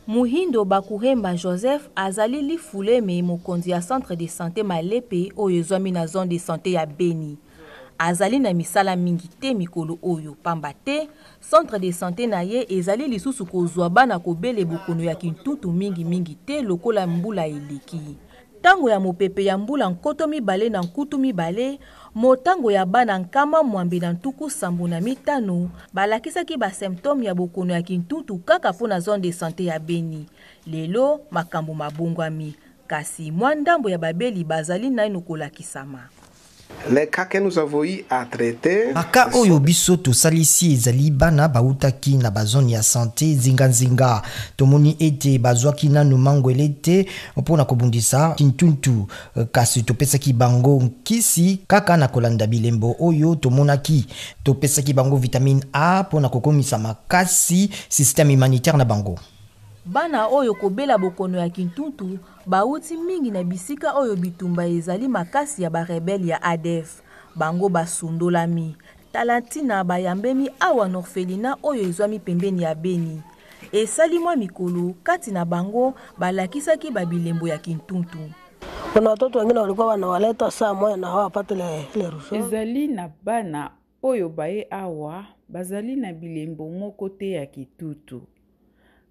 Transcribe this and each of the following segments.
Muhindo Bakuhemba Joseph azali lifuleme mokonzi ya centre de sante Malepe oyo ezwami na zone de sante ya Beni. Azali na misala mingi te mikolo oyo pamba te centre de sante na ye ezali lisusu kozwa bana kobele bokono ya kintutu mingi mingi te lokola mbula eleki. Tango ya mopepe ya mbula 2020, motango ya bana 175 balakisaki ba symptomes ya bokono ya kintutu kaka mpo na zone de sante ya Beni. Lelo, makambo mabongwami, kasi mwa ndambo ya babeli bazali naino kolakisama. Les cas que nous avons eu à traiter. Ba cas oyo biso tosalisi ezali bana bawutaki na ba zone ya sante zinga nzinga. Tomoni ete bazwaki nanu mangwele te mpo na kobundisa kintuntu, kasi topesaki bango nkisi kaka na kolanda bilembo oyo tomonaki. Topesaki bango vitamine A mpo na kokomisa makasi système immunitaire na bango. Bana oyo kobela bokono ya kintuntu bawuti mingi na bisika oyo bitumba ezali makasi ya ba rebelles ya adf. Bango basundolami. Tala ntina bayambemi awa n'orphelinat oyo ezwami pembeni ya Beni. Esali mwa mikolo, kati na bango balakisaki ba bilembo ya kintuntu. Kuna watoto wengine walikuwa wanawaleta saa moja na hawapate ile ile rushwa. Ezali na bana oyo baye awa bazali na bilembo moko te ya kitutu.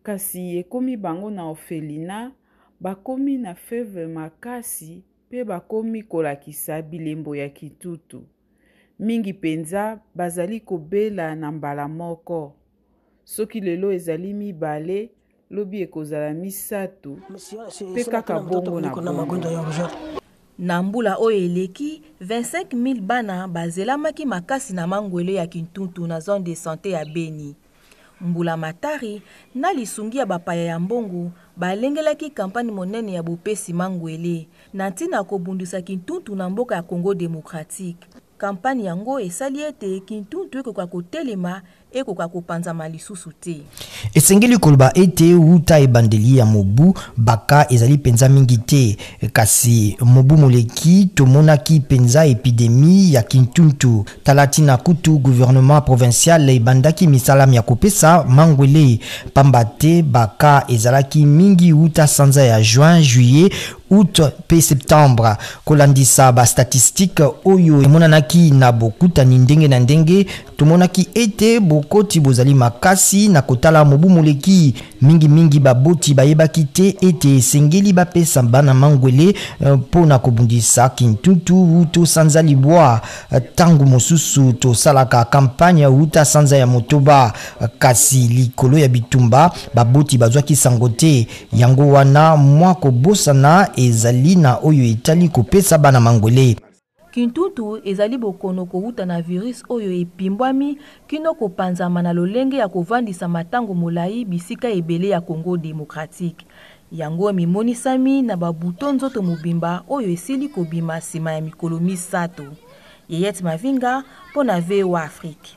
Kasi ekomi bango na orphelinat bakomi na fevre makasi mpe bakomi kolakisa bilembo ya kitutu. Mingi mpenza bazali kobela na mbala moko. Soki lelo ezali mibale, lobi ekozala misato, mpe kaka bongo na bongo. Na mbula oyo eleki, 25.000 bana bazelamaki makasi na mangwele ya kintuntu na zone de sante ya Beni. Mbulamatari, na lisungi ya bapaya ya mbongo, balengelaki kampani monene ya bopesi mangwele na ntina ya kobundisa kintuntu na mboka ya Congo democratique. Kampani yango esali ete kintuntu ekoka kotelema, ekoka kopanzama lisusu te. Esengeli koloba ete wuta ebandeli ya mobu, ba cas ezali mpenza mingi te. Kasi mobu moleki, tomonaki mpenza epidemie ya kintuntu. Tala tina kutu gouvernement provincial ebandaki misala mya kopesa mangwele, pamba te ba cas ezalaki mingi wuta sanza ya juin, juillet, aout mpe septembre. Kolandisa ba statistiques oyo emonanaki na bokutani ndenge na ndenge, tomonaki ete bokoti bozali makasi na kotala mobu moleki. Mingi mingi baboti bayebaki te ete esengeli bapesa bana mangwele mpo na kobundisa kintutu wuto sanza libwa. Tango mosusu tosalaka campagne wuta sanza ya motoba, kasi likolo ya bitumba baboti bazwaki sango te. Yango wana mwa kobosana ezali na oyo etali kopesa bana mangwele. Kintuntu ezali bokono kowuta na virus oyo epimbwami kino kopanzama na lolenge ya kovandisama tango molayi bisika ebele ya Congo democratique. Yango emimonisami na ba boutons nzoto mobimba oyo esili kobima sima ya mikolo misato. Yeyette Mavinga mpo na VOA Afrique.